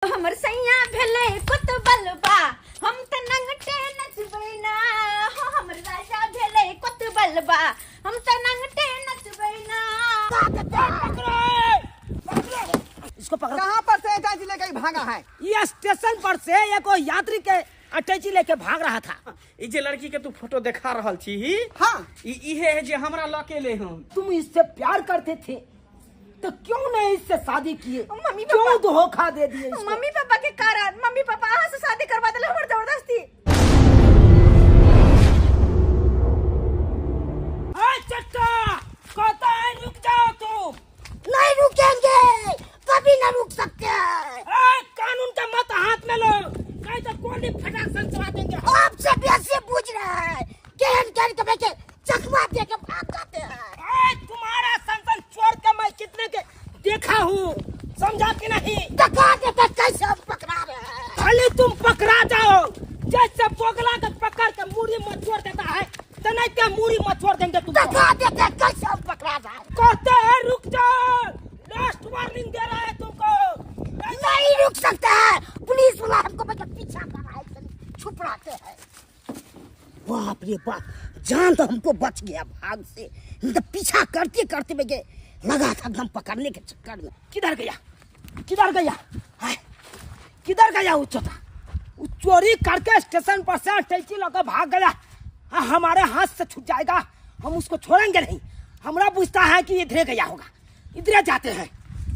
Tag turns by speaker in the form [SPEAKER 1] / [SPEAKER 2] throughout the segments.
[SPEAKER 1] हमर सैया भेलै कुतबलबा, हम त नंगटे नचबै ना। हो हमर राजा भेलै कुतबलबा, हम त नंगटे नचबै ना।
[SPEAKER 2] इसको पकड़ो।
[SPEAKER 3] कहाँ पर से अटैची लेके भागा है?
[SPEAKER 2] ये स्टेशन पर से एको यात्री के अटैची लेके भाग रहा था।
[SPEAKER 4] ई जे लड़की के तू फोटो देखा रहल छी,
[SPEAKER 3] हाँ,
[SPEAKER 4] ई इहे है जे हमरा लके ले हम।
[SPEAKER 2] तुम इससे प्यार करते थे तो क्यों नहीं इससे शादी किए?
[SPEAKER 1] मम्मी
[SPEAKER 2] क्यों
[SPEAKER 1] पापा
[SPEAKER 2] धोखा दे दिए इसको?
[SPEAKER 1] मम्मी पापा के कारण, मम्मी पापा अहाँ से शादी करवा देले हमर जबरदस्ती।
[SPEAKER 2] चट्टा कहता है रुक जाओ तुम।
[SPEAKER 5] नहीं रुकेंगे, कभी ना रुक सकते हैं।
[SPEAKER 2] कानून का मत हाथ में लो, कहीं तो गोली फटाक से चला देंगे।
[SPEAKER 5] आपसे बेसी पूछ रहा है, केहन केहन के बेटे चकमा दे के भाग जाते हैं।
[SPEAKER 2] तुम्हारा संसन चोर के मैं कितने के देखा हूँ, समझा कि नहीं?
[SPEAKER 5] दिखा देते कैसे हम पकड़ा रहे हैं।
[SPEAKER 2] खाली तुम पकड़ा जाओ, जैसे बोगला के पकड़ के मूरी मचोड़ देता है तो नहीं क्या मूरी मचोड़ देंगे तुमको।
[SPEAKER 5] दिखा देते कैसे हम पकड़ा जाए।
[SPEAKER 2] कहते हैं रुक जाओ, लास्ट वार्निंग दे रहा है तुमको।
[SPEAKER 5] नहीं रुक सकता है, पुलिस वाला हमको बेटा पीछा कर रहा है, छुप रहे हैं। बाप रे बाप, जान तो हमको बच गया भाग से, नहीं तो पीछा करते करते में गए लगा था एकदम पकड़ने के चक्कर में।
[SPEAKER 2] किधर गया, किधर गया, किधर गया वो चोता? वो चोरी करके स्टेशन पर से अटैची लगा भाग गया। हमारे हाथ से छूट जाएगा, हम उसको छोड़ेंगे नहीं। हमरा पूछता है कि इधरे गया होगा, इधरे जाते हैं,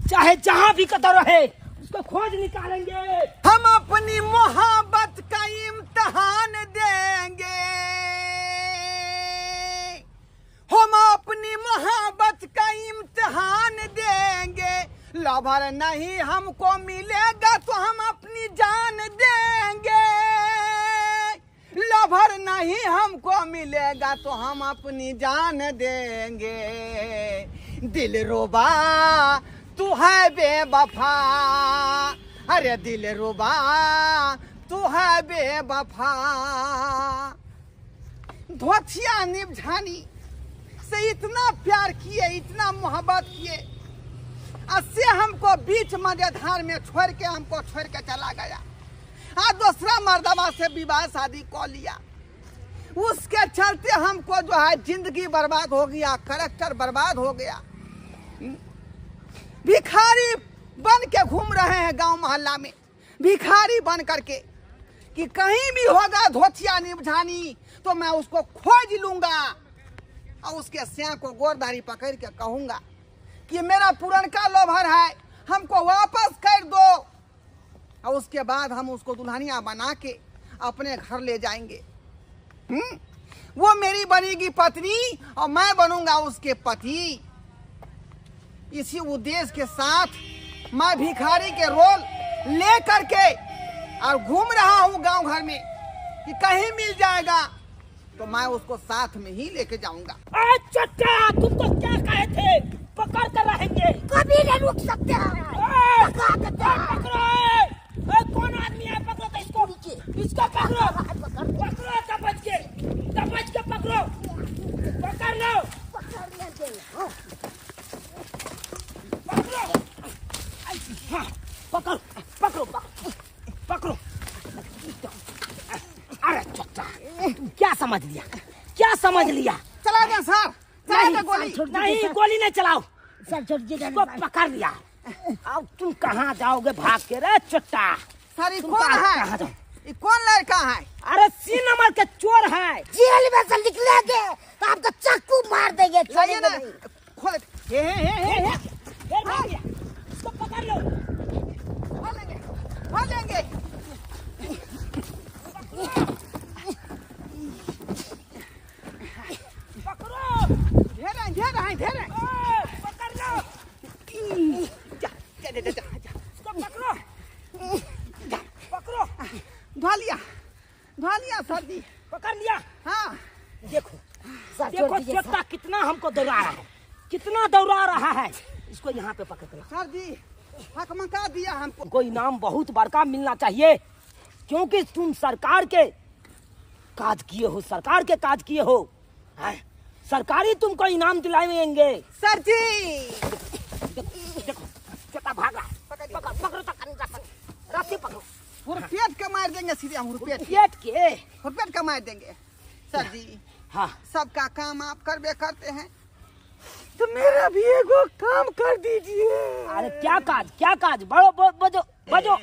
[SPEAKER 2] चाहे जहाँ भी कदर रहे उसको खोज निकालेंगे।
[SPEAKER 3] हम अपनी मोहब्बत का इम्तिहान देंगे, हम अपनी मोहब्बत का इम्तिहान देंगे। लवर नहीं हमको मिलेगा तो हम अपनी जान देंगे। लवर नहीं हमको मिलेगा तो हम अपनी जान देंगे। दिल रुबा तू है बेवफा, अरे दिल रुबा तू है बेवफा। धोथिया निभानी से इतना प्यार किए, इतना मोहब्बत किए, से हमको बीच मझधार में छोड़ के हमको छोड़ के चला गया। आ दूसरा मर्दवा से विवाह शादी कर लिया। उसके चलते हमको जो है जिंदगी बर्बाद हो गया, करेक्टर बर्बाद हो गया। भिखारी बन के घूम रहे हैं गांव मोहल्ला में, भिखारी बन करके कि कहीं भी होगा धोतिया निभानी तो मैं उसको खोज लूंगा और उसके स्या को गोरदारी पकड़ के कहूंगा कि मेरा पुरनका लोभर है, हमको वापस कर दो। और उसके बाद हम उसको दुल्हनिया बना के अपने घर ले जाएंगे। वो मेरी बनेगी पत्नी और मैं बनूंगा उसके पति। इसी उद्देश्य के साथ मैं भिखारी के रोल ले करके और घूम रहा हूँ गांव घर में कि कहीं मिल जाएगा तो मैं उसको साथ में ही लेके जाऊंगा।
[SPEAKER 2] चट्टा तुमको क्या कहे थे, पकड़ कर रहेंगे,
[SPEAKER 5] कभी नहीं रुक सकते हैं।
[SPEAKER 2] पकड़ो, कौन आदमी है, पकड़ो तो इसको, इसको पकड़ो, पकड़ो दबच के, दबच के पकड़ो, पकड़ लो, पकड़ो, हाँ पकड़ो, पकड़ो पकड़ो। अरे चट्टा तुम क्या समझ लिया, क्या समझ लिया?
[SPEAKER 3] चला दे सर, चला दे गोली।
[SPEAKER 2] नहीं गोली नहीं चलाओ
[SPEAKER 5] सर,
[SPEAKER 2] इसको पकड़ लिया। अब तुम कहाँ जाओगे भाग के रे चट्टा?
[SPEAKER 3] सर ये कौन है, ये कौन लड़का है?
[SPEAKER 2] अरे सी नंबर के चोर है,
[SPEAKER 5] जेल में से निकलेंगे तो आपको चाकू मार देंगे।
[SPEAKER 3] खोल, हे हे हे हे,
[SPEAKER 2] इसको पकड़ लो,
[SPEAKER 3] भाग लेंगे।
[SPEAKER 2] पकड़ो,
[SPEAKER 3] ढेर है, ढेर है, ढेर है,
[SPEAKER 2] पकड़ लो,
[SPEAKER 3] जा जा जा जा,
[SPEAKER 2] इसको पकड़ो, पकड़ो।
[SPEAKER 3] धो लिया, धो लिया सर जी,
[SPEAKER 2] पकड़ लिया।
[SPEAKER 3] हाँ
[SPEAKER 2] देखो देखो चोटा कितना हमको दौड़ा रहा है, कितना दौड़ा रहा है। इसको यहाँ पे पकड़ लो
[SPEAKER 3] सर जी, हकमका दिया हमको।
[SPEAKER 2] कोई इनाम बहुत बड़का मिलना चाहिए, क्योंकि तुम सरकार के काज किए हो, सरकार के काज किए हो, सरकारी तुमको इनाम दिलाएंगे
[SPEAKER 3] सर जी।
[SPEAKER 2] देखो देखो चोटा भाग रहा है, पकड़ो पकड़ो। रस्सी पकड़ो।
[SPEAKER 3] हुरपेट के मार देंगे सीधे हम, हुरपेट
[SPEAKER 2] पेट के,
[SPEAKER 3] हुरपेट के मार देंगे। सर जी
[SPEAKER 2] हाँ,
[SPEAKER 3] सबका काम आप करबे करते हैं, तो मेरा भी एगो काम कर दीजिए।
[SPEAKER 2] अरे क्या काज, क्या काज? बड़ो बजो बजो।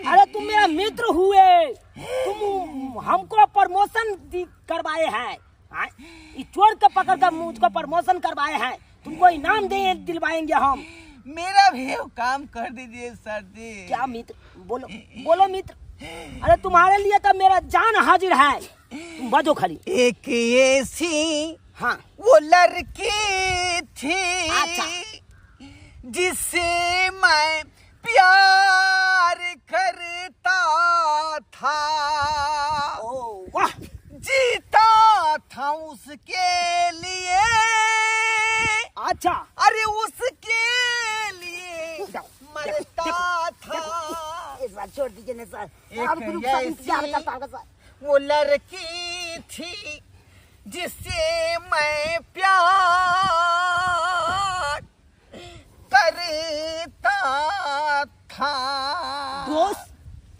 [SPEAKER 2] अरे तुम मेरा मित्र हुए, तुम हमको प्रमोशन करवाए हैं, चोर के पकड़ कर मुझको प्रमोशन करवाए हैं, तुमको इनाम दे दिलवाएंगे हम।
[SPEAKER 3] मेरा भी काम कर दीजिए सर जी।
[SPEAKER 2] क्या मित्र? बोलो बोलो मित्र। अरे तुम्हारे लिए तो मेरा जान हाजिर है, तुम बजो खाली।
[SPEAKER 3] एक ऐसी
[SPEAKER 2] हाँ
[SPEAKER 3] वो लड़की थी,
[SPEAKER 2] अच्छा,
[SPEAKER 3] जिसे मैं प्यार करता था,
[SPEAKER 2] ओ वाह,
[SPEAKER 3] जीता था उसके लिए,
[SPEAKER 2] अच्छा,
[SPEAKER 3] अरे उसके लिए मरता था।
[SPEAKER 5] इस बार छोड़ दीजिए ना सर,
[SPEAKER 3] एक ऐसी वो लड़की थी जिसे मैं प्यार करता था।
[SPEAKER 2] दोस्त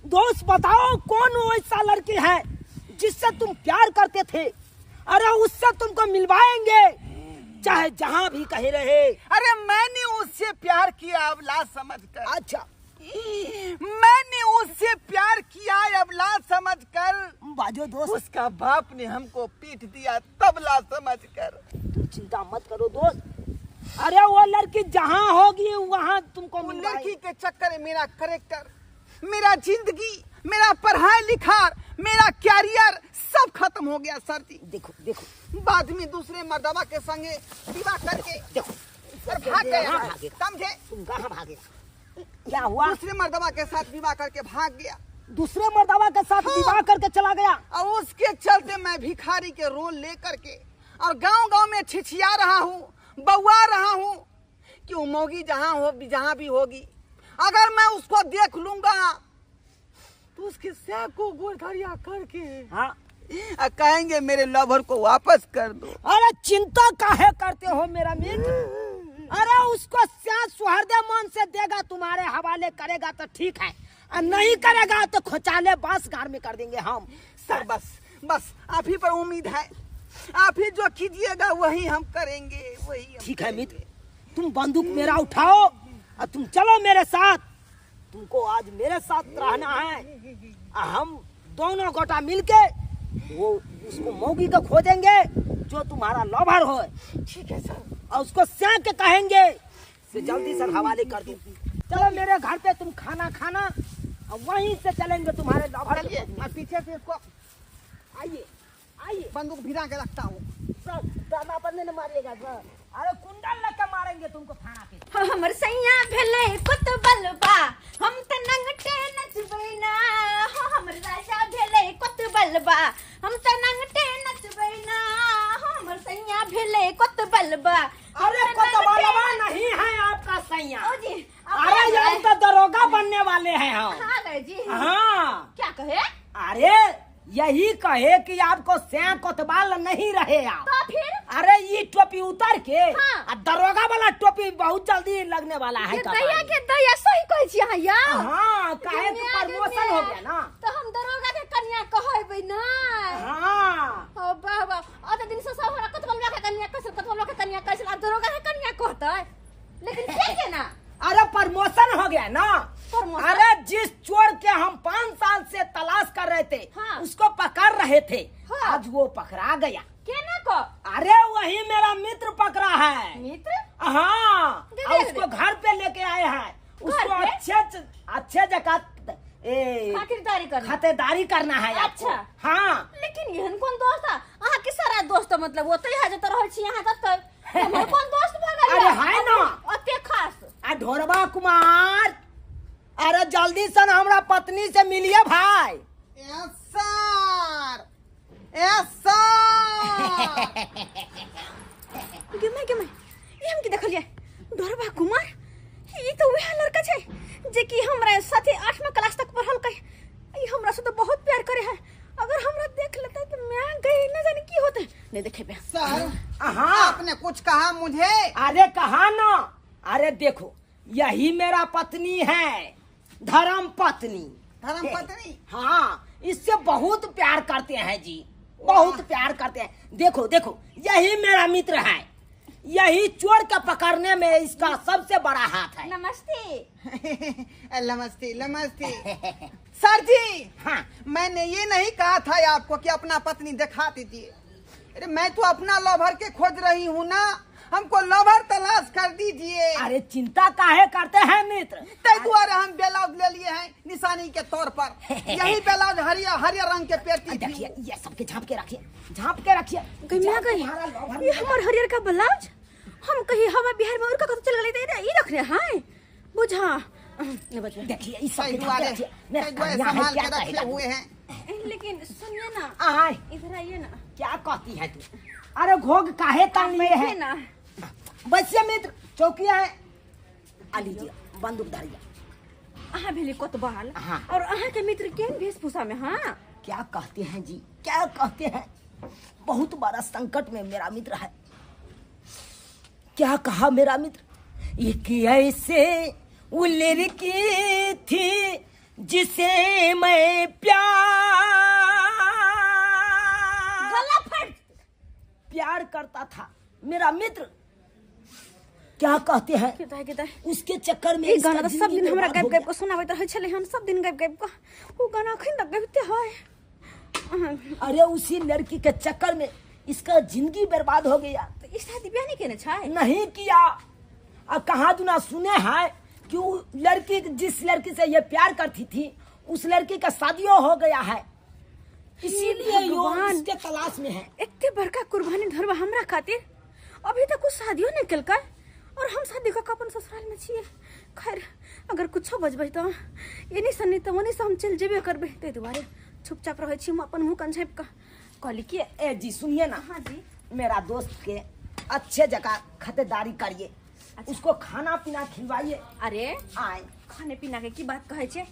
[SPEAKER 2] दोस्त बताओ कौन वो ऐसा लड़की है जिससे तुम प्यार करते थे? अरे उससे तुमको मिलवाएंगे, चाहे जहाँ भी कहीं रहे।
[SPEAKER 3] अरे मैंने उससे प्यार किया अबला समझकर।
[SPEAKER 2] अच्छा,
[SPEAKER 3] मैंने उससे प्यार किया अबला समझकर।
[SPEAKER 2] बाजो दोस्त,
[SPEAKER 3] उसका बाप ने हमको पीट दिया तबला समझकर।
[SPEAKER 2] तुम चिंता मत करो दोस्त, अरे वो लड़की जहाँ होगी वहाँ तुमको मिलवाएंगे।
[SPEAKER 3] लड़की के चक्कर में मेरा करेक्टर, मेरा जिंदगी, मेरा पढ़ाई लिखा, मेरा कैरियर सब खत्म हो गया सर जी।
[SPEAKER 2] देखो देखो,
[SPEAKER 3] बाद में दूसरे मर्दवा के संगे विवाह करके
[SPEAKER 2] देखो
[SPEAKER 3] सर भाग गया, समझे?
[SPEAKER 2] तुम कहाँ भागे? क्या हुआ?
[SPEAKER 3] दूसरे मर्दवा के साथ विवाह करके भाग गया।
[SPEAKER 2] दूसरे मर्दवा के साथ विवाह करके चला गया।
[SPEAKER 3] और उसके चलते मैं भिखारी के रोल लेकर के और गांव गांव में छिछिया रहा हूँ, बउआ रहा हूँ कि वो मौगी जहाँ हो जहाँ भी होगी, अगर मैं उसको देख लूंगा तो उसके सैक को गोरधरिया करके
[SPEAKER 2] हाँ
[SPEAKER 3] कहेंगे मेरे लवर को वापस कर दो।
[SPEAKER 2] अरे चिंता काहे करते हो मेरा मित्र? अरे उसको सुहृदय मन से देगा, तुम्हारे हवाले करेगा तो ठीक है, और नहीं करेगा तो खोचाले बांस गार में कर देंगे हम।
[SPEAKER 3] सर बस बस आप ही पर उम्मीद है, आप ही जो कीजिएगा वही हम करेंगे, वही।
[SPEAKER 2] ठीक है मित्र, तुम बंदूक मेरा उठाओ और तुम चलो मेरे साथ, तुमको आज मेरे साथ रहना है। हम दोनों गोटा मिलके वो उसको मौगी को खोजेंगे जो तुम्हारा लवर हो।
[SPEAKER 3] ठीक है सर।
[SPEAKER 2] और उसको सेंक के कहेंगे से जल्दी सर हवाले कर दो। चलो मेरे घर पे तुम खाना खाना और वहीं से चलेंगे तुम्हारे लवर।
[SPEAKER 3] चलिए मैं पीछे से इसको
[SPEAKER 2] आइए आइए,
[SPEAKER 3] बंदूक भिरा के रखता हूँ।
[SPEAKER 2] सर दाना पर नहीं मारिएगा सर, अरे कुंडल लग के मारेंगे तुमको थाना पे।
[SPEAKER 1] हमर सैया भेलै कोतबलबा, हम त नंगटे नचबै ना। हमर राजा भेलै कोतबलबा, हम त नंगटे नचबै ना। हमर सैया भेलै कोतबलबा।
[SPEAKER 2] अरे कोतबलबा नहीं है आपका सैया।
[SPEAKER 1] ओ जी,
[SPEAKER 2] अरे ये तो दरोगा बनने वाले हैं हम।
[SPEAKER 1] हाँ जी
[SPEAKER 2] हाँ।
[SPEAKER 1] क्या कहे?
[SPEAKER 2] अरे यही कहे कि आपको सैया कोतवाल नहीं रहे आप
[SPEAKER 1] तो फिर?
[SPEAKER 2] अरे ये टोपी उतार के
[SPEAKER 1] हाँ।
[SPEAKER 2] दरोगा वाला टोपी बहुत जल्दी लगने वाला है।
[SPEAKER 1] दया के दया सही कहै छी अहाँ यार।
[SPEAKER 2] हाँ, काहे के प्रमोशन हो गया ना,
[SPEAKER 1] तो हम दरोगा के कन्या कहबै ना।
[SPEAKER 2] हाँ
[SPEAKER 1] ओ वाह वाह, अत दिन से सब हमरा कोतवाल के कन्या कहै, कोतवाल के कन्या कहै, आब दरोगा के कन्या कहतै, लेकिन के केना?
[SPEAKER 2] अरे प्रमोशन हो गया ना। अरे जिस चोर के हम 5 साल से तलाश कर रहे थे,
[SPEAKER 1] हाँ।
[SPEAKER 2] उसको पकड़ रहे थे,
[SPEAKER 1] हाँ।
[SPEAKER 2] आज वो पकड़ा गया।
[SPEAKER 1] केना को?
[SPEAKER 2] अरे वही मेरा मित्र पकड़ा है।
[SPEAKER 1] मित्र?
[SPEAKER 2] हाँ, और उसको घर पे लेके आए हैं। उसको अच्छे अच्छे जगह खातिरदारी करना है।
[SPEAKER 1] अच्छा
[SPEAKER 2] हाँ,
[SPEAKER 1] लेकिन एहन कोन दोस्त अहाँ के सारा दोस्त मतलब ओतै है जतऽ रहै छी अहाँ ततै, हमर कोन दोस्त भऽ गेल?
[SPEAKER 2] अरे है ना
[SPEAKER 1] ओते खास।
[SPEAKER 2] आ ढोरबा कुमार, अरे जल्दी से हमरा पत्नी से मिलिए भाई।
[SPEAKER 3] Yes sir, yes sir.
[SPEAKER 1] गे my, गे my, ई हम की देखलियै? ढोरबा कुमार, ई तो वएह लड़का छै जे कि हमरा साथे 8वां क्लास तक पढ़लकै। ई हमरा से तो बहुत प्यार करे है, अगर हमरा देख लेते तो मैं गई न जाने की होते। नहीं देखे पे
[SPEAKER 3] सर।
[SPEAKER 2] हाँ,
[SPEAKER 3] आपने कुछ कहा मुझे?
[SPEAKER 2] अरे कहा ना, अरे देखो यही मेरा पत्नी है धर्म पत्नी।
[SPEAKER 3] धर्म पत्नी?
[SPEAKER 2] हाँ, इससे बहुत प्यार करते हैं जी, बहुत प्यार करते हैं। देखो देखो, यही मेरा मित्र है, यही चोर के पकड़ने में इसका सबसे बड़ा हाथ है।
[SPEAKER 1] नमस्ते।
[SPEAKER 3] नमस्ते नमस्ते सर जी।
[SPEAKER 2] हाँ,
[SPEAKER 3] मैंने ये नहीं कहा था आपको कि अपना पत्नी दिखा दीजिए। अरे मैं तो अपना लवर के खोज रही हूँ ना, हमको लवर तलाश कर दीजिए।
[SPEAKER 2] अरे चिंता काहे करते हैं मित्र,
[SPEAKER 3] तै दुआरे हम ब्लाउज ले लिए हैं निशानी के तौर पर। यही ब्लाउज हरिया हरिया रंग के पेरती थी।
[SPEAKER 2] देखिए ये सबके झाँप के रखिए, झाँप के रखिए।
[SPEAKER 1] गई गई ये हमर हरियर का ब्लाउज, हम कहीं हवा बिहार में उड़ के चल गए त ई रखने हाय बुझा।
[SPEAKER 2] देखिए इस सबके झाँप के रखिए, मेरा
[SPEAKER 3] संभाल के रखे हुए हैं।
[SPEAKER 1] लेकिन सुनिए ना,
[SPEAKER 2] आए
[SPEAKER 1] इधर आइए ना।
[SPEAKER 2] क्या कहती है तू? अरे घोग काहे तान लिए है
[SPEAKER 1] ना?
[SPEAKER 2] बसिए मित्र, चौकिया है, आ लीजिए बंदूक धरिए।
[SPEAKER 1] अहाँ भेली कोतवाल
[SPEAKER 2] हाँ।
[SPEAKER 1] और अहाँ के मित्र केहन वेशभूषा में? हाँ
[SPEAKER 2] क्या कहते हैं जी, क्या कहते हैं, बहुत बड़ा संकट में मेरा मित्र है। क्या कहा मेरा मित्र? एक ऐसे लड़की थी जिसे मैं प्यार प्यार करता था मेरा मित्र। क्या कहते हैं
[SPEAKER 1] किता
[SPEAKER 2] उसके चक्कर में
[SPEAKER 1] ई गाना तो सब दिन हमरा गाबि गाबि के सुनाबैत रहै छलै हन, सब दिन गाबि गाबि के उ गाना अखन तक गाबिते है।
[SPEAKER 2] अरे उसी लड़की के चक्कर में इसका जिंदगी बर्बाद हो गया।
[SPEAKER 1] तो ई शादी ब्याह नहीं केने छै?
[SPEAKER 2] नहीं किया। अब कहाँ दुना सुने हैं कि वो लड़की, जिस लड़की से ये प्यार करती थी, उस लड़की का शादियों हो गया है, इसीलिए यो इसके तलाश में है।
[SPEAKER 1] एते बड़का कुर्बानी धरबा हमरा खातिर, अभी तक कुछ शादियों नहीं केलकै और हम शादी कऽ के अपन ससुराल में छियै। खैर अगर कुछो बजबै तऽ एनी से नहीं तऽ ओनी से हम चलि जेबे करबै, ताहि दुआरे चुपचाप रहै छी हम अपन मुँह कान झाँपि कऽ। कहली कि
[SPEAKER 2] ए जी सुनिए ना।
[SPEAKER 1] हाँ जी।
[SPEAKER 2] मेरा दोस्त के अच्छे जगह खतरदारी करिए। अच्छा। उसको खाना पीना खिलवाइए।
[SPEAKER 1] अरे
[SPEAKER 2] आए
[SPEAKER 1] खाने पीना के की बात कहै छै,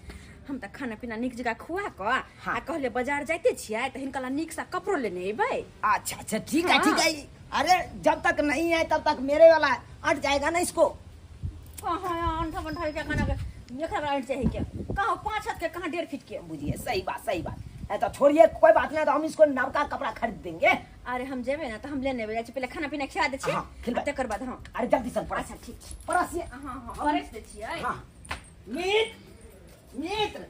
[SPEAKER 1] हम तऽ खाना पीना नीक जगह खुआ कऽ आ कहले बाजार जाइते छियै तऽ हिनका ला नीक सा कपड़ो लेने अयबै।
[SPEAKER 2] अच्छा अच्छा ठीक है ठीक है। अरे जब तक नहीं आए तब तक मेरे वाला अट जाएगा ना इसको।
[SPEAKER 1] कहाँ अंठा बंठा के खाना के एकरा अट जाए के, कहाँ 5 हाथ के कहाँ 1.5 फीट के।
[SPEAKER 2] बुझिए सही बात सही बात है। तो छोड़िए कोई बात नहीं, तो हम इसको नवका कपड़ा खरीद देंगे।
[SPEAKER 1] अरे हम जेबे ना तो हम लेने जाइ छी, पहले खाना पीना खिया दै छी तकर बाद। हाँ
[SPEAKER 2] अरे जल्दी से परस।
[SPEAKER 1] अच्छा ठीक
[SPEAKER 2] परसिए।
[SPEAKER 1] हाँ हाँ परस दै छियै।
[SPEAKER 2] हाँ मित्र मित्र,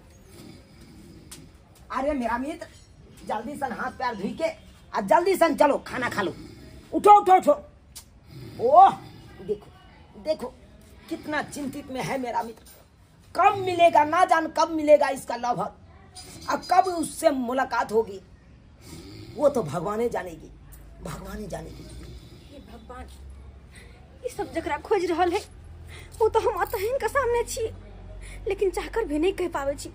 [SPEAKER 2] अरे मेरा मित्र जल्दी सन हाथ पैर धोई के आ जल्दी सन चलो खाना खा लो। उठो उठो उठो। ओह देखो देखो कितना चिंतित में है मेरा मित्र। कब मिलेगा ना जान कब मिलेगा इसका लवर, अब कब उससे मुलाकात होगी वो तो भगवाने जानेगी, भगवाने जानेगी।
[SPEAKER 1] हे भगवान, ई सब जकरा खोज रहल है वो तो हम अतहिन के सामने छी, लेकिन चाहकर भी नहीं कह पावे छी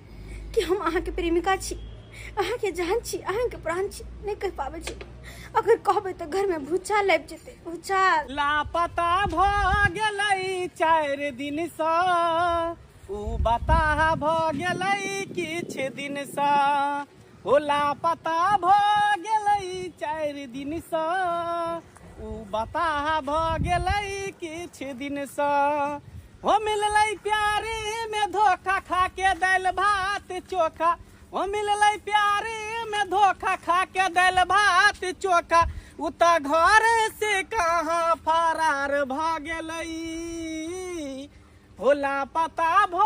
[SPEAKER 1] कि हम अहाँ के प्रेमिका छी, अहाँ के जान छी, अहाँ के प्राण छी, नहीं कह पावे छी। अगर कहबे तो घर में भूचाल आबि जेतै, भूचाल।
[SPEAKER 4] लापता भ गेलै 4 दिन सँ, उ बताह भ गेलै किछ दिन सँ। हो लापता भ गेलै 4 दिन सँ, उ बताह भ गेलै किछ दिन सँ। हो मिललै प्यारे में धोखा खा के दालि भात चोखा, हो मिललै प्यारे में धोखा खा के दालि भात चोखा। उ तऽ घर से कहाँ फरार भ गेलै, हो लापता भ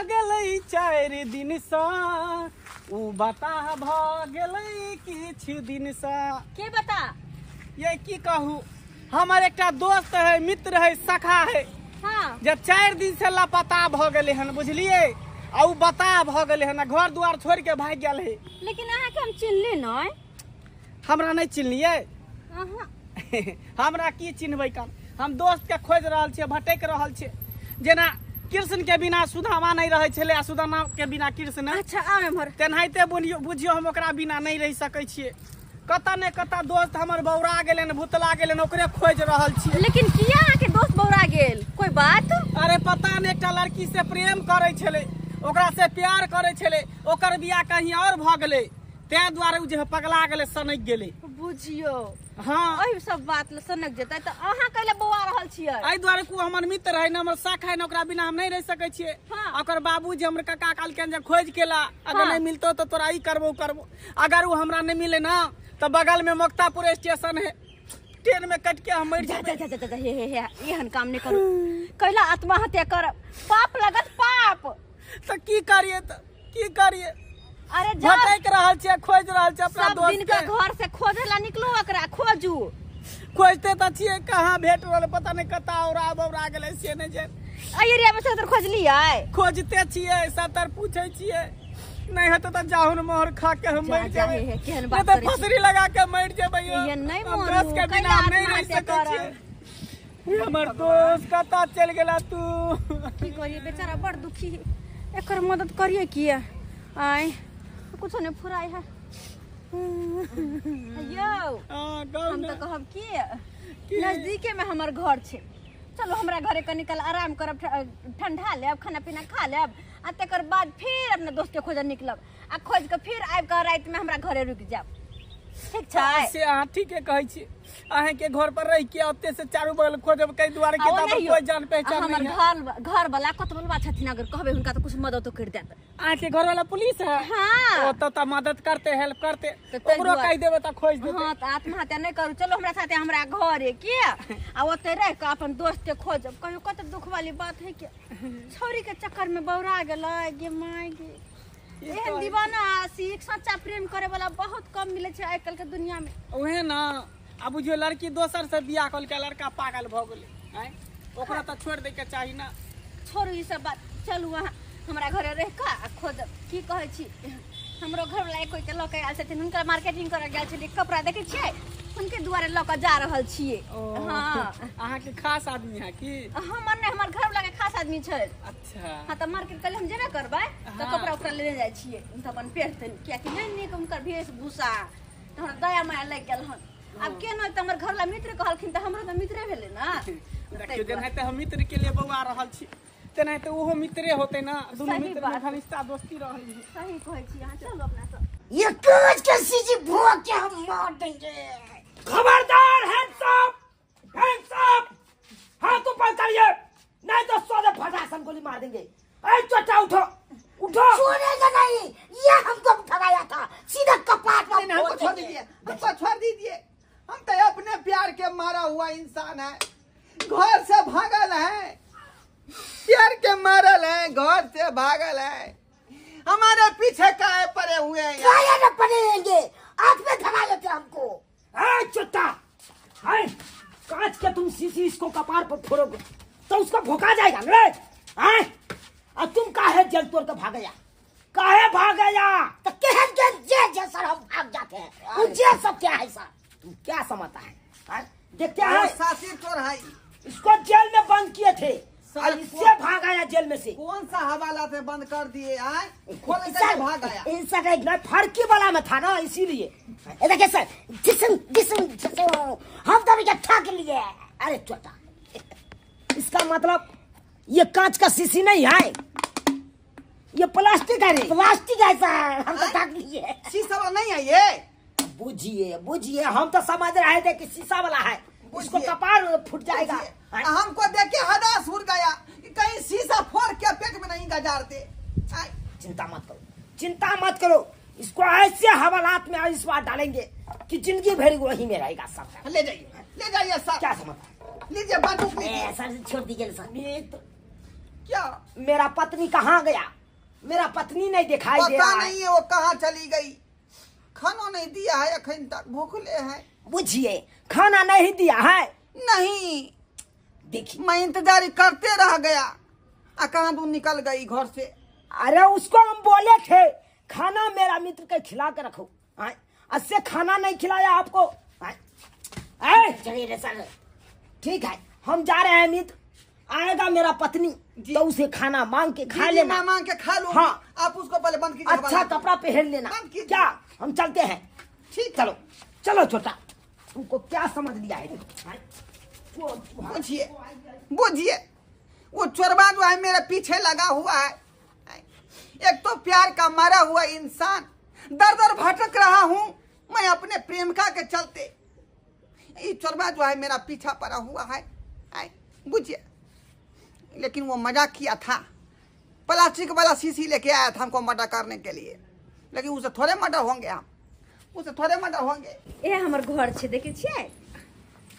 [SPEAKER 4] गेलै 4 दिन सँ, उ बताह भ गेलै किछ दिन सँ।
[SPEAKER 1] के बता?
[SPEAKER 4] ये की कहू, हमर एकटा दोस्त है, मित्र है, सखा है।
[SPEAKER 1] हाँ।
[SPEAKER 4] जब 4 दिन से लापता भ गेलै हन बुझलियै, आ उ बताह भ गेलै हन, घर द्वार छोड़ के भागि गेल है।
[SPEAKER 1] लेकिन अहाँ के हम चिन्हली नहीं।
[SPEAKER 4] हमरा नहीं चिन्हलियै? हमरा की चिन्हबै कान, हम दोस्त के खोजि रहल छियै, भटकि रहल छियै। जेना कृष्ण के बिना सुदामा नहीं रहै छलै आ सुदामा के बिना कृष्ण।
[SPEAKER 1] अच्छा आउ एम्हर।
[SPEAKER 4] तेनाहिते बुझियौ हम ओकरा बिना नहीं रहि सकै छियै। कतऽ ने कतऽ दोस्त हमर बौरा गेलै, भुतला गेलै, ओकरे खोजि रहल छियै।
[SPEAKER 1] लेकिन किया अहाँके दोस्त बौरा गेल, कोई बात?
[SPEAKER 4] अरे पता नहीं, एकटा लड़की से प्रेम करै छलै, ओकरा से प्यार करै छलै, ओकर बियाह कहीं और भऽ गेलै। ताहि दुआरे ओ जे पगला गेलै, सनकि गेलै।
[SPEAKER 1] बुझियो।
[SPEAKER 4] हाँ।
[SPEAKER 1] एहि सब बात ल सनक जेतै तऽ अहाँ कैला बौआ रहल छियै?
[SPEAKER 4] एहि दुआरे को हमर मित्र है न, हमर साख है न, ओकरा बिना हम नहीं रह सकै छियै।
[SPEAKER 1] हाँ।
[SPEAKER 4] ओकर बाबूजी हमर काका कहलखिन जे खोज के ला, अगर
[SPEAKER 1] हाँ।
[SPEAKER 4] नहीं मिलतो तो तोरा ई करबो करबो। अगर वो हमरा नहीं मिले ना तो बगल में मुक्तापुर स्टेशन है, ट्रेन में कट के हम मर
[SPEAKER 1] जा
[SPEAKER 4] जेबै।
[SPEAKER 1] जा जा जा जा, हे हे हे, एहन काम नहीं करू, कैला आत्महत्या करब, पाप लगत पाप।
[SPEAKER 4] तो की करिए, तो की करिए?
[SPEAKER 1] अरे जा,
[SPEAKER 4] भटक रहल छियै, खोज रहल छियै अपना
[SPEAKER 1] सब
[SPEAKER 4] दोस्त
[SPEAKER 1] दिन का
[SPEAKER 4] के।
[SPEAKER 1] घर से खोजे ला निकलू, एकरा खोजू।
[SPEAKER 4] खोजते तऽ छियै, कहाँ भेट रहल पता नहीं, कतऽ औरा बौरा गेलै से नहि जानि।
[SPEAKER 1] एहि एरिया में सदर खोजलियै?
[SPEAKER 4] खोजते छियै, सबतर पूछै छियै, नहीं हेतै तऽ जाहुन मोहर खा के हम
[SPEAKER 1] जा,
[SPEAKER 4] मरि
[SPEAKER 1] जा,
[SPEAKER 4] जेबै,
[SPEAKER 1] हे, हे, केहन
[SPEAKER 4] नहि
[SPEAKER 1] बात
[SPEAKER 4] तऽ
[SPEAKER 1] करै छी।
[SPEAKER 4] फसरी लगा के मरि जेबै यौ।
[SPEAKER 1] एहन नहि
[SPEAKER 4] हम
[SPEAKER 1] मरू,
[SPEAKER 4] दोस्त के बिना
[SPEAKER 1] कैला
[SPEAKER 4] हम नहीं रहि
[SPEAKER 1] आत्महत्या
[SPEAKER 4] सकै
[SPEAKER 1] करब।
[SPEAKER 4] छियै। हे हमर दोस्त, कतऽ चलि गेला तू?
[SPEAKER 1] की करिए, बेचारा बड़ दुखी है, एकर मदद करिए किया? आय कुछो नहीं फुराय है यौ।
[SPEAKER 4] हाँ, कहू
[SPEAKER 1] हम
[SPEAKER 4] ने।
[SPEAKER 1] तो कहब कि नजदीके में हमर घर छै, चलो हमरा घरे कनी काल आराम करब, ठंडा लेब, खाना पीना खा लेब, आ तकर बाद फिर अपना दोस्त के खोजऽ निकलब, आ खोज के फिर आबि कऽ राति में हमरा घरे रुकि जायब, ठीक छै?
[SPEAKER 4] से अहाँ ठीके कहै छी, अहाँके घर पर रहि के ओते से चारू बगल खोजब, कई दुआरे
[SPEAKER 1] आ
[SPEAKER 4] के
[SPEAKER 1] ओ
[SPEAKER 4] तब
[SPEAKER 1] नहि यौ,
[SPEAKER 4] कोई जान पहचान
[SPEAKER 1] हमर
[SPEAKER 4] नहीं है।
[SPEAKER 1] घर घर वाला कतबलवा छथिन, अगर कहबै हुनका तऽ कुछ मदद कर देत।
[SPEAKER 4] अहाँके घर वाला पुलिस है?
[SPEAKER 1] हाँ।
[SPEAKER 4] ओ तो मदद करते, हेल्प करते।
[SPEAKER 1] तऽ ताहि
[SPEAKER 4] ओकरो
[SPEAKER 1] दुआरे।
[SPEAKER 4] कहि देबै तऽ खोज देते।
[SPEAKER 1] हाँ, तऽ आत्महत्या नहीं करू, चलो हमरा साथे हमरा घरे के, आ ओते रह के अपन दोस्त के खोजब। कहियो कते दुख वाली बात है के छौरी के चक्कर में बौरा गेलै गे my गे। एहन दीवाना आशिक सच्चा प्रेम करे वाला बहुत कम मिले छै आइ काल्हि के दुनिया में।
[SPEAKER 4] उहे ना, आ बुझियो लड़की दोसर से बियाह कऽ के लड़का पागल भऽ गेलै, आँय? ओकरा तऽ छोड़ि दै के चाही ना।
[SPEAKER 1] छोड़ू ई सब बात, चलू अहाँ हमरा घरे रह के आ खोजब। की कहै छी, हमरो घरवला एक कोई के लऽ के आयल छथिन, हुनकर मार्केटिंग करऽ गेल छलियै, कपड़ा देखै छियै, हुनके दुआरे लऽ के जा रहल छियै।
[SPEAKER 4] ओ,
[SPEAKER 1] हाँ।
[SPEAKER 4] अहाँके खास आदमी है की?
[SPEAKER 1] हमर नहि, हमर घरवला के खास आदमी छै।
[SPEAKER 4] अच्छा।
[SPEAKER 1] हाँ, तऽ मार्केट कल हम जेबे करबै तऽ
[SPEAKER 4] हाँ।
[SPEAKER 1] कपड़ा उपड़ा लेने जाइ छियै, तऽ अपन पहिरतनि, कियाकि नहि नीक हुनकर वेशभूषा, तऽ हमरा दया माया लागि गेल हन। आब के नहि तऽ हमर घरवला मित्र कहलखिन तऽ हमरो तऽ मित्रे भेलै ना।
[SPEAKER 4] देखियौ, जेनाहिते हम मित्र के लिए बौआ रहल छी तेनाहिते ओहो मित्रे होते ना, दुनू
[SPEAKER 1] सही
[SPEAKER 4] मित्र में
[SPEAKER 1] बात।
[SPEAKER 4] घनिष्ठता दोस्ती रहल है।
[SPEAKER 1] सही कहै छी अहाँ, चलू अपना सब।
[SPEAKER 5] ये कांच के शीशी भोग के हम मार देंगे।
[SPEAKER 2] खबरदार, हैंड्स अप, हैंड्स अप, हाथ ऊपर करिए, नहीं तो सोधे फटासन गोली मार देंगे। ऐ चचा उठो, उठो।
[SPEAKER 5] छोड़ेगा नहीं, ये हमको ठगाया था, सीधा कपाट पर
[SPEAKER 3] नहीं, नहीं, हमको
[SPEAKER 5] फोड़
[SPEAKER 3] छोड़
[SPEAKER 5] देंगे।
[SPEAKER 3] दीजिए, हमको छोड़ दीजिए, हम तो अपने प्यार के मारा हुआ इंसान है, घर से भागल है, प्यार के मारल है, घर से भागल है, हमारे पीछे काहे पड़े हुए हैं यार?
[SPEAKER 5] काहे न पड़ेंगे, आंख में धरा लेते हमको।
[SPEAKER 2] ऐ चुत्ता, ऐ कांच के तुम शीशी इसको कपार पर फोड़ोगे तो उसका भोका जाएगा रे। ऐ और तुम काहे जेल तोड़ के भाग गया, काहे भाग गया?
[SPEAKER 5] तो केहन केहन जेल जैसा हम भाग जाते हैं, वो जेल सब क्या है सर?
[SPEAKER 2] तुम क्या समझता है, हाँ? देखते
[SPEAKER 3] वो
[SPEAKER 2] हैं
[SPEAKER 3] सासिर चोर है,
[SPEAKER 2] इसको जेल में बंद किए थे
[SPEAKER 3] सर,
[SPEAKER 2] और इससे भाग आया जेल में से।
[SPEAKER 3] कौन सा हवाला से बंद कर दिए आए, खोल के
[SPEAKER 5] सर,
[SPEAKER 3] भाग आया।
[SPEAKER 5] सर, एक
[SPEAKER 2] मैं फर्की वाला में था ना, इसीलिए।
[SPEAKER 5] ये देखिए सर, जिसम जिसम जिसम हम तो अभी ठग लिए।
[SPEAKER 2] अरे चोटा, इसका मतलब ये कांच का शीशी नहीं है, ये प्लास्टिक है रे।
[SPEAKER 5] प्लास्टिक है सर, हम तो ठग लिए।
[SPEAKER 3] शीशा वाला नहीं है ये।
[SPEAKER 2] बुझिए बुझिए, हम तो समझ रहे थे कि शीशा वाला है, इसको
[SPEAKER 3] बुझिए।
[SPEAKER 2] कपार फूट जाएगा।
[SPEAKER 3] बुझिए, हमको देख के हदास उड़ गया कि कहीं शीशा फोड़ के पेट में नहीं गजार दे। आय,
[SPEAKER 2] चिंता मत करो, चिंता मत करो, इसको ऐसे हवालात में इस बार डालेंगे कि जिंदगी भर वही में रहेगा सब।
[SPEAKER 3] ले जाइए, ले जाइए सर।
[SPEAKER 2] क्या समझता है?
[SPEAKER 3] लीजिए बंदूक लीजिए।
[SPEAKER 5] सर छोड़ दीजिए सर।
[SPEAKER 2] मित्र
[SPEAKER 3] क्या
[SPEAKER 2] मेरा पत्नी कहाँ गया? मेरा पत्नी नहीं दिखाई दे
[SPEAKER 3] पता
[SPEAKER 2] रहा है।
[SPEAKER 3] नहीं है वो कहाँ चली गई, खाना नहीं दिया है अखन तक, भूखले हैं।
[SPEAKER 2] बुझिए, खाना नहीं दिया है।
[SPEAKER 3] नहीं
[SPEAKER 2] देखिए
[SPEAKER 3] मैं इंतजार करते रह गया, आ कहाँ तू निकल गई घर से।
[SPEAKER 2] अरे उसको हम बोले थे खाना मेरा मित्र के खिला के रखो, इससे खाना नहीं खिलाया आपको।
[SPEAKER 5] चलिए रे सर।
[SPEAKER 2] ठीक है, हम जा रहे हैं मित्र, आएगा मेरा पत्नी तो उसे खाना मांग के खा लेना।
[SPEAKER 3] मैं मांग के खा लूं।
[SPEAKER 2] हाँ।
[SPEAKER 3] आप उसको पहले बंद कीजिए।
[SPEAKER 2] अच्छा कपड़ा पहन लेना। क्या हम चलते हैं?
[SPEAKER 3] ठीक,
[SPEAKER 2] चलो चलो छोटा, तुमको क्या समझ लिया है?
[SPEAKER 3] बुझिए बुझिए, वो चोरबा जो है मेरे पीछे लगा हुआ है। एक तो प्यार का मारा हुआ इंसान, दर दर भटक रहा हूँ मैं अपने प्रेमिका के चलते। ये चोरबा जो है मेरा पीछा पड़ा हुआ है, आए बुझिए। लेकिन वो मजाक किया था, प्लास्टिक वाला शीशी लेके आया था हमको मर्डर करने के लिए, लेकिन उसे थोड़े मर्डर होंगे हम, उसे थोड़े मर्डर होंगे।
[SPEAKER 1] ए हमर घर छे, देखे छियै?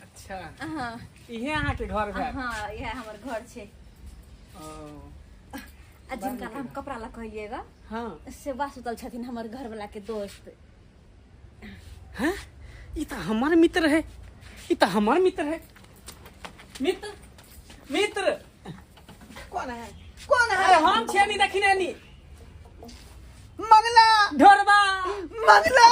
[SPEAKER 4] अच्छा
[SPEAKER 1] हां,
[SPEAKER 4] इहे अहाँ के घर है?
[SPEAKER 1] हां, इहे हमर घर छे।
[SPEAKER 4] ओ
[SPEAKER 1] आ जिनका हम कपड़ा ला कहिएगा,
[SPEAKER 4] हां,
[SPEAKER 1] से सुतल छथिन हमर घर वाला के दोस्त।
[SPEAKER 4] हां, ई त हमर मित्र है, ई त हमर मित्र है। मित्र मित्र
[SPEAKER 3] कौन है? कौन है?
[SPEAKER 4] अरे हम छियै नी, देखी नी।
[SPEAKER 3] मंगला
[SPEAKER 4] ढोरबा
[SPEAKER 3] मंगला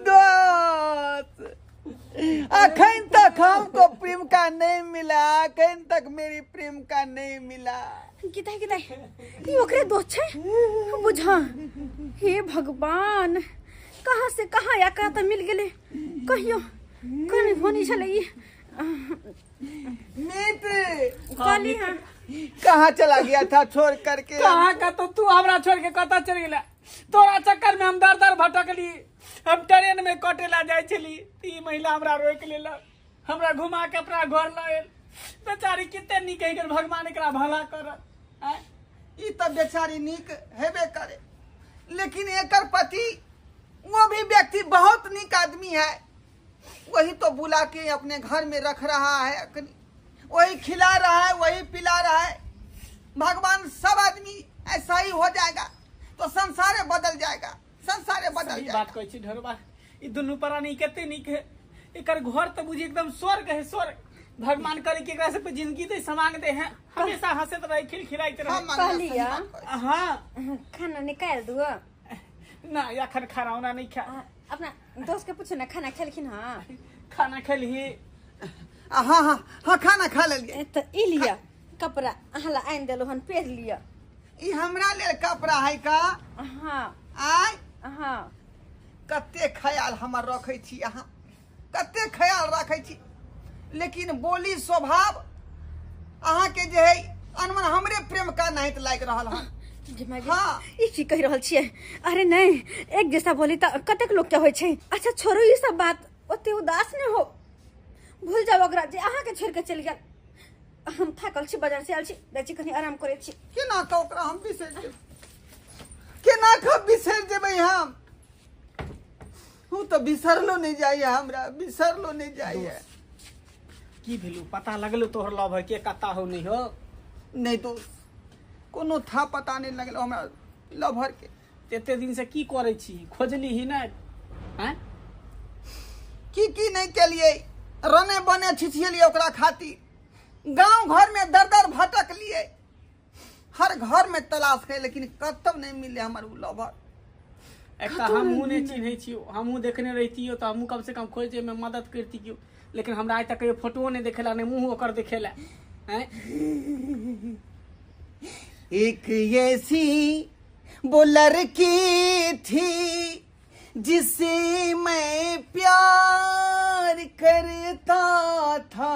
[SPEAKER 3] दोस्त, अखन तक हमको प्रेम का नहीं मिला, अखन तक मेरी प्रेम का नहीं मिला।
[SPEAKER 1] किताई किताई ई ओकरे दोस्त छे? बुझा, हे भगवान, कहाँ से कहाँ या कहाँ तक मिल गेले? कहियो कने फोनी छले ई
[SPEAKER 3] मित्र
[SPEAKER 1] कहली। हां,
[SPEAKER 3] कहाँ चला गया था छोड़ करके?
[SPEAKER 4] कहाँ का तो तू हमरा छोड़ के कतऽ चल गेला? तोरा चक्कर में हम दर दर भटकली, हम ट्रेन में कटेला जाय छली, ई महिला हमरा रोक लेलक, हमरा घुमा के अपना घर लायल। बेचारी किते नीक है, भगवान एकरा भला करत।
[SPEAKER 3] ई त बेचारी नीक हेबे करे, लेकिन एकर पति वो भी व्यक्ति बहुत नीक आदमी है, वही तो बुला के अपने घर में रख रहा है, वही खिला रहा है, वही पिला रहा है। भगवान सब आदमी ऐसा ही हो जाएगा तो संसारे बदल जाएगा, संसारे बदल जाएगा।
[SPEAKER 4] बात कहै छी ढोरबा, ई दुनू प्राणी कते नीक है, एकर घर तो बुझी एकदम स्वर्ग है, स्वर्ग। भगवान करे कि एकरा सब के जिंदगी दे, समांग दे है, हमेशा हंसैत रहे, खिलखिलाइत रहे।
[SPEAKER 1] कहलिया
[SPEAKER 4] हां,
[SPEAKER 1] खाना निकाल दुआ
[SPEAKER 4] ना, एखन खाना उना नहीं खा।
[SPEAKER 1] अपना दोस्त के पूछो ना, खाना खेलखिन? हां,
[SPEAKER 4] खाना खेलही?
[SPEAKER 3] हां हां हां, खाना खा लेलिए।
[SPEAKER 1] त ई लिया कपड़ा अहाँ ला आनि देलहुँ हन, पहिर लिया।
[SPEAKER 3] ई हमरा लेल कपड़ा है का?
[SPEAKER 1] हां।
[SPEAKER 3] आय
[SPEAKER 1] हां,
[SPEAKER 3] कते ख्याल हमर रखै छी अहाँ, कते ख्याल रखै छी, लेकिन बोली स्वभाव अहाँ के जे है अनमन हमरे प्रेम का नहीं लागि रहल हन।
[SPEAKER 1] हाँ, ई की कहि रहल छियै? अरे नहीं, एक जैसा बोली त कतेक लोग के होइ छै। अच्छा छोड़ू ई सब बात, ओते उदास नहीं हो, भूल जाओ ओकरा जे अहाँ के छोड़ के चलि गेल। हम थाकल छी, बाजार से आयल छी, जाइ छी कनी आराम करै छी।
[SPEAKER 3] केना कऽ ओकरा हम बिसरि जेबै, केना कऽ बिसरि जेबै हम? हूँ तऽ बिसरलो नहीं जाइए, हमरा बिसरलो नहीं जाइए।
[SPEAKER 4] की भेलू, पता लगलो तोहर लव के कत्ता हो नहीं हो?
[SPEAKER 3] नहीं दोस्त, कोनो था पता नहीं लगल हमरा लभर के।
[SPEAKER 4] एते दिन से की करै छी, खोजली ही नहीं? हैं,
[SPEAKER 3] की की नहीं केलिए, रने बने छिछियलिए ओकरा खातिर, गांव घर में दर दर भटक लिए, हर घर में तलाश के, लेकिन कतौ नहीं मिले हमर उ लभर।
[SPEAKER 4] एक हमहूँ नहीं चिन्है छी, हमहूँ देखने रहितियो तऽ हमहूँ कम से कम खोजे में मदद करतियो, लेकिन हमरा आइ तक कहियो फोटो नहीं देखेला, नहीं मुँह ओकर देखेला। हैं,
[SPEAKER 3] एक ऐसी वो लड़की थी जिसे मैं प्यार करता था,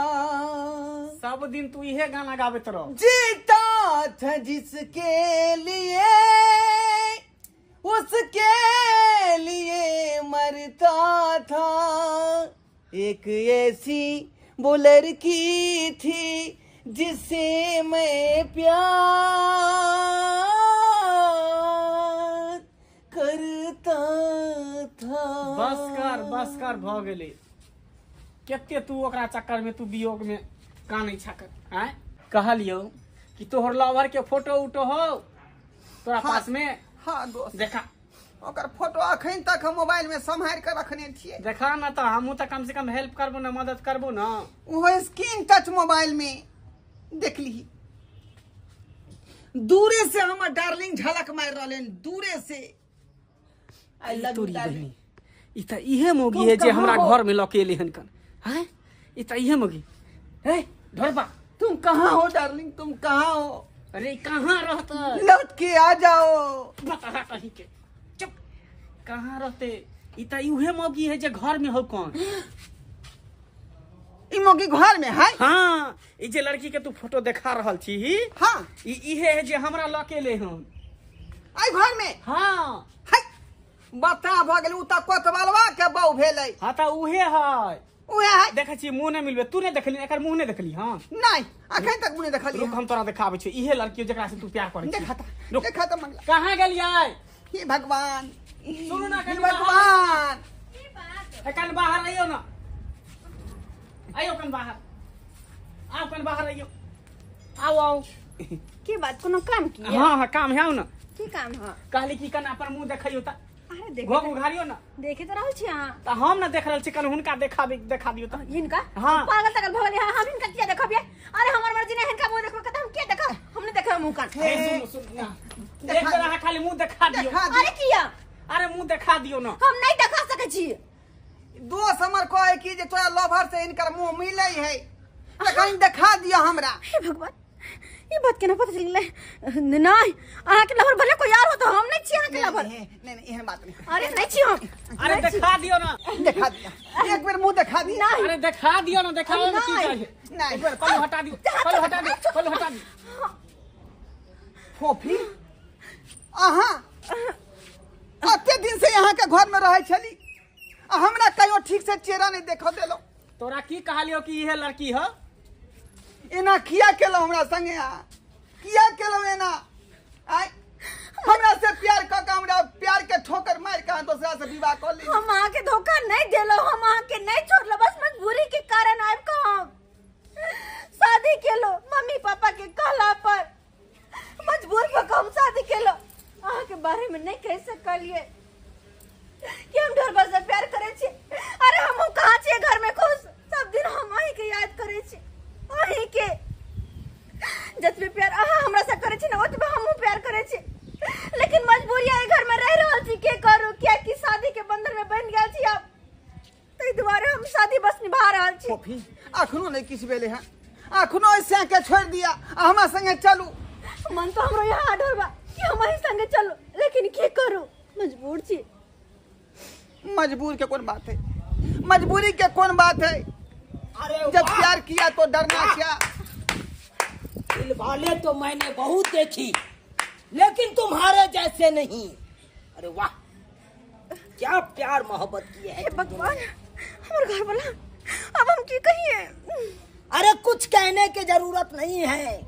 [SPEAKER 4] सब दिन तू इहे गाना गाबैत रह।
[SPEAKER 3] जीता था जिसके लिए, उसके लिए मरता था। एक ऐसी वो लड़की थी जिसे मैं प्यार करता था।
[SPEAKER 4] बस कर, बस कर, भ गेलै। कते तू ओकरा चक्कर में, तू वियोग में कानै छक। आँय, कहलियौ कि तोहर लवर के फोटो उटो हो तोरा पास में?
[SPEAKER 3] हाँ दोस्त,
[SPEAKER 4] देखा
[SPEAKER 3] ओकर फोटो अखन तक हम मोबाइल में सम्हारि के रखने छियै।
[SPEAKER 4] देखा ना, तऽ हमहूँ तऽ कम से कम हेल्प करबो ना, मदद करबो ना।
[SPEAKER 3] ओहो स्क्रीन टच मोबाइल में देख ली, दूरे से हमर डार्लिंग झलक मारि रहलै, दूरे से। I love you darling.
[SPEAKER 4] ई तऽ इहे मौगी है जे हमरा घर में लऽ के एलै हन कन। हैं, ई तऽ इहे मौगी है। ढोरबा,
[SPEAKER 3] तुम कहाँ हो डार्लिंग, तुम कहाँ हो?
[SPEAKER 4] अरे कहाँ रहता,
[SPEAKER 3] लौट के आ जाओ।
[SPEAKER 4] बता कहीं के, चुप, कहाँ रहते? ई तऽ इहे मौगी है जे घर में हो कौन।
[SPEAKER 3] ई मौगी घर में है?
[SPEAKER 4] हाँ, ई जे लड़की के तू फोटो देखा रहल छी,
[SPEAKER 3] हाँ,
[SPEAKER 4] ई इहे है जे हमरा लऽ के एले हन
[SPEAKER 3] आई घर में।
[SPEAKER 4] हाँ
[SPEAKER 3] है बता भ गेल, उ त कोतवालवा के बहू भेलै।
[SPEAKER 4] हाँ त उहे है,
[SPEAKER 3] उहे है।
[SPEAKER 4] देखै छी मुंह नहि मिलबे, तू नहि देखली एकर मुंह नहि देखली? हाँ
[SPEAKER 3] नहीं, अखन तक मुंह नहि देखली।
[SPEAKER 4] रुक हम तोरा देखाबै छी, इहे लड़की जेकरा से तू प्यार करै छी।
[SPEAKER 3] देखा त, देखा त मंगला।
[SPEAKER 4] कहाँ गेलियै?
[SPEAKER 3] हे भगवान,
[SPEAKER 4] सुनू ना
[SPEAKER 3] हे भगवान,
[SPEAKER 4] एखन बाहर आइयो ना, आइयो कन बाहर, आओ कन बाहर आइयो, आओ आओ।
[SPEAKER 1] की बात, कोनो काम की?
[SPEAKER 4] हाँ हाँ काम है ना।
[SPEAKER 1] की काम है?
[SPEAKER 4] कहली की कन अपन मुंह देखियो त।
[SPEAKER 1] अरे देख,
[SPEAKER 4] घोघ उघारियो ना।
[SPEAKER 1] देखे तो रहल छी अहाँ।
[SPEAKER 4] त हम ना देख रहल छी, कन हुनका देखा दियो त।
[SPEAKER 1] हिनका?
[SPEAKER 4] हाँ।
[SPEAKER 1] पागल तगल भऽ गेलै, हम हिनका किया देखबियै? अरे हमर मर्जी नहि हिनका मुंह देखबै, त हम किया देखब? हम नहि देखब मुंह कान।
[SPEAKER 4] सुन सुन ना, एक बेर अहाँ खाली मुंह देखा दियो।
[SPEAKER 1] अरे किया?
[SPEAKER 4] अरे मुंह देखा दियो ना।
[SPEAKER 1] हम नहीं देखा सकै छी।
[SPEAKER 3] दोस्त हमर कहे कि जे तोरा लवर से इनकर मुंह मिलै है, त कहीं देखा दियो हमरा।
[SPEAKER 1] हे भगवान, ई बात केना पता चलि गेलै? नहीं, अहाँ के लवर भले कोई और हो तो हम नहीं छी अहाँ के लवर।
[SPEAKER 3] नहीं नहीं, एहन बात नहीं।
[SPEAKER 1] अरे नहीं छी हम।
[SPEAKER 4] अरे देखा दियो ना,
[SPEAKER 3] देखा दियो एक बेर मुंह देखा दियो।
[SPEAKER 4] अरे देखा दियो ना, देखावे में की चाहिए?
[SPEAKER 3] नहीं,
[SPEAKER 4] एक बेर पल्लू हटा दियो, पल्लू हटा दियो, पल्लू हटा दियो।
[SPEAKER 3] फोफी अहाँ कते दिन से यहाँ के घर में रहे छली, हमरा कहियो ठीक से चेहरा नहीं देखो देलो।
[SPEAKER 4] तोरा की कहलियो कि इहे लड़की ह?
[SPEAKER 3] एना किया केलो हमरा संगे? आ किया केलो एना? आय हमरा से प्यार क के, हमरा प्यार के ठोकर मार के दोसरा से विवाह कर ली।
[SPEAKER 1] हम अहाँ के धोखा नहीं देलो, हम अहाँ के नहीं छोड़लो, बस मजबूरी के कारण आबि के हम शादी केलो। मम्मी पापा के कहला पर मजबूर भ के हम शादी केलो। अहाँ के बारे में नहीं कह सकलिए कि हम ढोरबा से प्यार करे छी। अरे हम कहाँ छियै घर में खुश? सब दिन हम अहीं के याद करे छी, अहीं के। जतबे प्यार अहाँ हमरा से करे छी ना, ओतबे हमहूँ प्यार करे छी, लेकिन मजबूरी एहि घर में रह रहल छी, के करू? कियाकि शादी के बंधन में बन्हि गेल छी आब, ताहि दुआरे हम शादी बस निभा रहल छी।
[SPEAKER 3] फोफी अखनो नहीं किछु भेलै हँ, अखनो ऐसे के छोड़ि दिया, हमरा संगे चलू।
[SPEAKER 1] मन तो हमरो यहाँ ढोरबा कि हम अहीं संगे चलू, लेकिन की करू, मजबूर छी।
[SPEAKER 3] मजबूर के कौन बात है, मजबूरी के कौन बात है?
[SPEAKER 2] अरे
[SPEAKER 3] जब प्यार किया तो डरना क्या?
[SPEAKER 2] दिल वाले तो मैंने बहुत देखी, लेकिन तुम्हारे जैसे नहीं। अरे वाह, क्या प्यार मोहब्बत की है।
[SPEAKER 1] भगवान, हमारे घर वाला अब हम की कहिए?
[SPEAKER 2] अरे कुछ कहने की जरूरत नहीं है,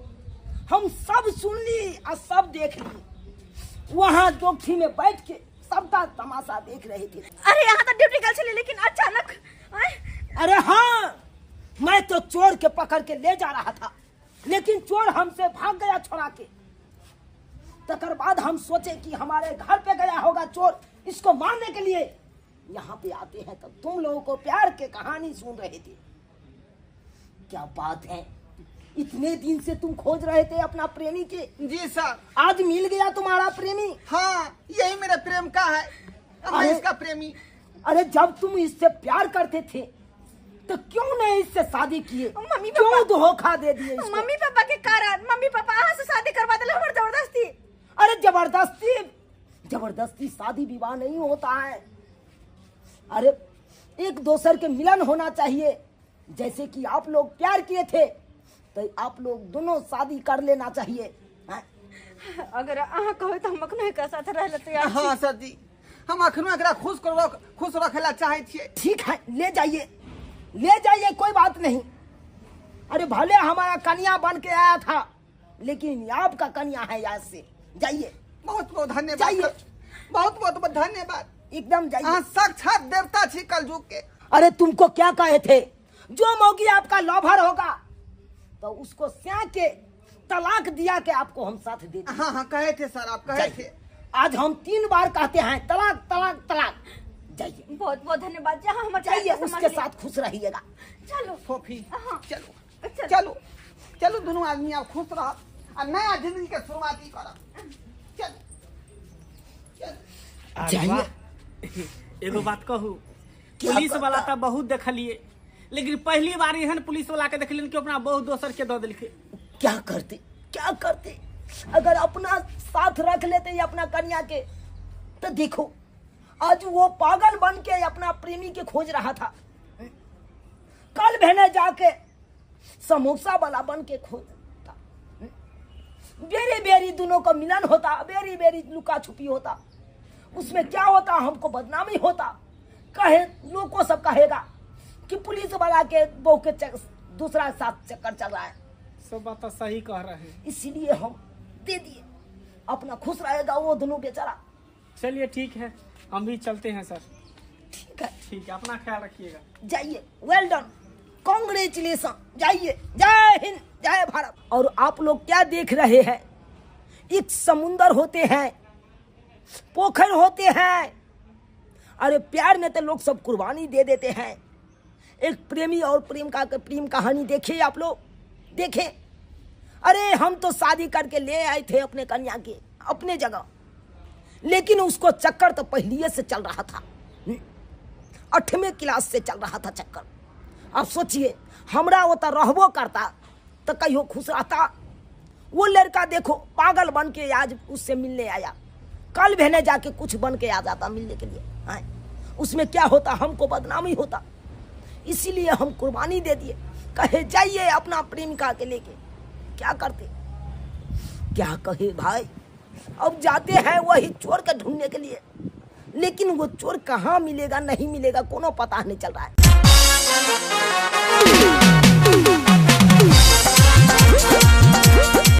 [SPEAKER 2] हम सब सुन ली और सब देख ली। वहाँ जोखी में बैठ के सबका तमाशा देख रहे थे।
[SPEAKER 1] अरे यहाँ तो ड्यूटी गल चली, लेकिन अचानक।
[SPEAKER 2] अरे हाँ, मैं तो चोर के पकड़ के ले जा रहा था, लेकिन चोर हमसे भाग गया छोड़ा के। तकर बाद हम सोचे कि हमारे घर पे गया होगा चोर, इसको मारने के लिए। यहाँ पे आते हैं तब तुम लोगों को प्यार के कहानी सुन रहे थे। क्या बात है, इतने दिन से तुम खोज रहे थे अपना प्रेमी के।
[SPEAKER 3] जी सर,
[SPEAKER 2] आज मिल गया तुम्हारा प्रेमी।
[SPEAKER 3] हाँ, यही मेरा प्रेम का है, मैं इसका प्रेमी।
[SPEAKER 2] अरे जब तुम इससे प्यार करते थे तो क्यों नहीं इससे शादी किए?
[SPEAKER 1] मम्मी
[SPEAKER 2] क्यों धोखा दे दिए?
[SPEAKER 1] मम्मी पापा के कारण। मम्मी पापा अहाँ से शादी करवा दिले हमर जबरदस्ती।
[SPEAKER 2] अरे जबरदस्ती, जबरदस्ती शादी विवाह नहीं होता है। अरे एक दूसर के मिलन होना चाहिए। जैसे कि आप लोग प्यार किए थे तो आप लोग दोनों शादी कर लेना चाहिए।
[SPEAKER 1] अगर अहाँ कहो तो हम अखनो एकरा साथ रह लेते।
[SPEAKER 3] हाँ सर जी, हम अखनो एकरा खुश रखेला चाहे छियै।
[SPEAKER 2] ठीक है, ले जाइए, ले जाइए, कोई बात नहीं। अरे भले हमारा कन्या बन के आया था, लेकिन आपका कन्या है आज से। जाइए।
[SPEAKER 3] बहुत बहुत धन्यवाद, बहुत बहुत धन्यवाद।
[SPEAKER 2] एकदम जाइए।
[SPEAKER 3] साक्षात देवता छी कलयुग के।
[SPEAKER 2] अरे तुमको क्या कहे थे, जो मौगी आपका लवर होगा तो उसको स्या के तलाक दिया के आपको हम साथ दे।
[SPEAKER 3] हाँ हाँ, कहे थे सर, आप कहे थे।
[SPEAKER 2] आज हम 3 बार कहते हैं तलाक तलाक तलाक। जाइए।
[SPEAKER 1] बहुत बहुत धन्यवाद। जहाँ
[SPEAKER 2] जाइए, उसके साथ खुश रहिएगा।
[SPEAKER 1] चलो
[SPEAKER 3] फोफी, चलो चलो चलो, दोनों आदमी आप खुश रहो और नया जिंदगी के शुरुआत ही करो। चलो चलो
[SPEAKER 4] जाइए। एगो बात कहू, पुलिस वाला तो बहुत देखलिए, लेकिन पहली बार एहन पुलिस वाला के देखलिए कि अपना बहुत दोसर के दऽ देलकै।
[SPEAKER 2] क्या करते, क्या करते अगर अपना साथ रख लेते अपना कन्या के। तो देखो आज वो पागल बन के अपना प्रेमी के खोज रहा था। कल भेने जाके समोसा वाला बन के खोजता। बेरी बेरी दोनों का मिलन होता, बेरी बेरी लुका छुपी होता। उसमें क्या होता, हमको बदनामी होता। कहे लोग को सब कहेगा कि पुलिस वाला के बहू के दूसरा साथ चक्कर चल रहा है।
[SPEAKER 4] सब बात तो सही कह रहे हैं,
[SPEAKER 2] इसीलिए हम दे दिए, अपना खुश रहेगा वो दोनों बेचारा।
[SPEAKER 4] चलिए ठीक है, हम भी चलते हैं सर।
[SPEAKER 2] ठीक है
[SPEAKER 4] ठीक है, अपना ख्याल रखिएगा।
[SPEAKER 2] जाइए, वेल डन, कॉन्ग्रेचुलेसन, जाइए, जय हिंद जय भारत। और आप लोग क्या देख रहे हैं, एक समुंदर होते हैं, पोखर होते हैं। अरे प्यार में तो लोग सब कुर्बानी दे देते हैं। एक प्रेमी और प्रेमिका के प्रेम कहानी देखिए आप लोग, देखें। अरे हम तो शादी करके ले आए थे अपने कन्या के अपने जगह, लेकिन उसको चक्कर तो पहले से चल रहा था, 8वें क्लास से चल रहा था चक्कर। अब सोचिए, हमरा वो तो रहबो करता तो कहियो खुश रहता। वो लड़का देखो पागल बन के आज उससे मिलने आया, कल भेने जाके कुछ बन के आ जाता मिलने के लिए। हाँ, उसमें क्या होता, हमको बदनामी होता। इसीलिए हम कुर्बानी दे दिए, कहे जाइए अपना प्रेमिका के लेके। क्या करते, क्या कहे भाई। अब जाते हैं वही चोर के ढूंढने के लिए, लेकिन वो चोर कहाँ मिलेगा नहीं मिलेगा कोनो पता नहीं चल रहा है।